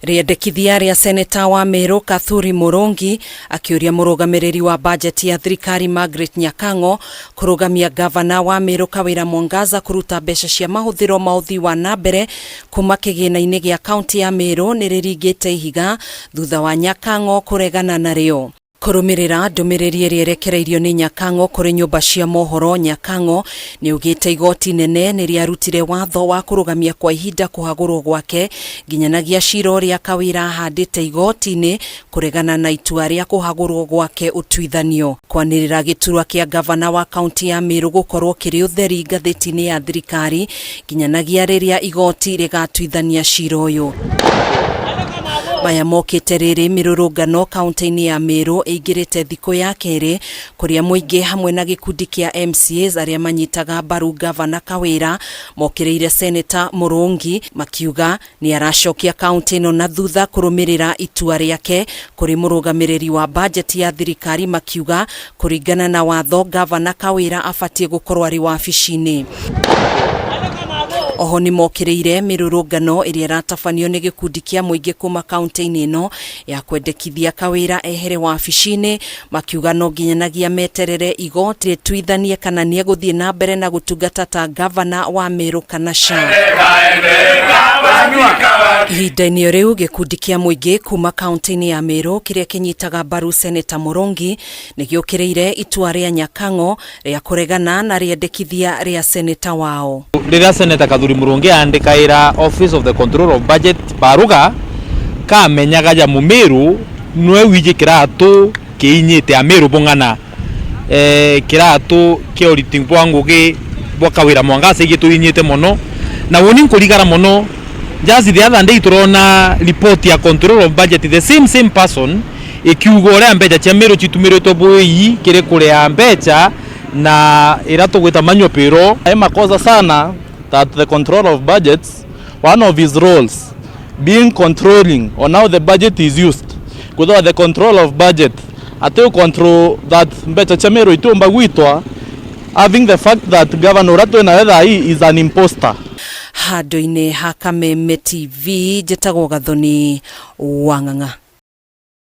Rĩendekithia rĩa seneta wa Meru Kathuri Murungi akĩũria mũrũgamĩrĩri wa bajeti ya thirikari Margaret Nyakang'o kũrũgamia ngavana wa Meru Kawĩra Mwangaza kũruta mbeca cia mahũthĩro ma ũthii wa na mbere kuma kĩgĩna-inĩ gĩa kaunti ya Meru nĩ rĩringĩte ihiga thutha wa Nyakang'o kũregana narĩo. Kũrũmĩrĩra ndũmĩrĩri ĩrĩa ĩrekereirio nĩ Nyakang'o kũrĩ nyũmba cia mohoro, Nyakang'o nĩaugĩte igoti nene nĩrĩarutire watho wa kũrũgamia kwa ihinda kũhagũrwo gwake nginyanagia cira ũrĩa Kawĩra ahandĩte igoti-inĩ kũregana na itua rĩa kũhagũrwo gwake ũtuithanio. Kwanĩrĩra gĩturwa kĩa ngavana wa kaunti ya Meru gũkorwo kĩrĩ ũtheri ngathĩti-inĩ ya thirikari nginyanagia rĩrĩa igoti rĩgatuithania cira ũyũ. Maya mokĩte rĩrĩ mĩrũrũngano kaunti-inĩ ya Meru ĩingĩrĩte thikũ ya kerĩ kũrĩa mũingĩ hamwe na gĩkundi kĩa MCAs arĩa manyitaga mbaru ngavana Kawĩra mokĩrĩire Seneta Mũrũngi makiuga nĩ aracokia kaunti ĩno na thutha kũrũmĩrĩra itua rĩake kũrĩ mũrũgamĩrĩri wa bajeti ya thirikari makiuga kũringana na watho ngavana Kawĩra abatiĩ gũkorwo arĩ wabici-inĩ. Oho nĩ mokĩrĩire mĩrũrũngano ĩrĩa ĩratabanio nĩ gĩkundi kĩa mũingĩ kuma kaunti-inĩ ĩno ya kwendekithia Kawĩra ehere wabici-inĩ makiuga no nginyanagia meterere igoti rĩtuithanie kana nĩegũthiĩ na mbere na gũtungata ta ngavana wa Meru kana ca. Ihinda-inĩ o rĩu gĩkundi kĩa mũingĩ kuma kaunti-inĩ ya Meru kĩrĩa kĩnyitaga mbaru Seneta Mũrũngi nĩ gĩũkĩrĩire itua rĩa Nyakang'o rĩa kũregana na rĩendekithia rĩa seneta wao. Rĩrĩa Seneta Kathuri Murungi aandĩkaĩra Office of the Controller of Budget baruga, kamenyaga ja Mumiru nwe wije kiratu kiinyite Amiru bung'ana kiratu kia uriti bwa ngugi bwa Kawira Mwangaza igituinyite mono na woni nkurigara mono. Just the other day turona report ya Controller of Budget, the same same person ikiuga uria mbeca cia Meru chitumiritwe bui kiri kuria mbeca na ira tugwita manyua payroll. Ai makosa sana that the control of budgets, one of his roles being controlling on how the budget is used. Kuthoa the control of budget ati control that mbeca cia Meru itiumba gwitwa, having the fact that governor uria twinawe thaa hii is an imposter. Handũ-inĩ ha Kameme TV, njĩtagwo Gathoni Wang'ang'a.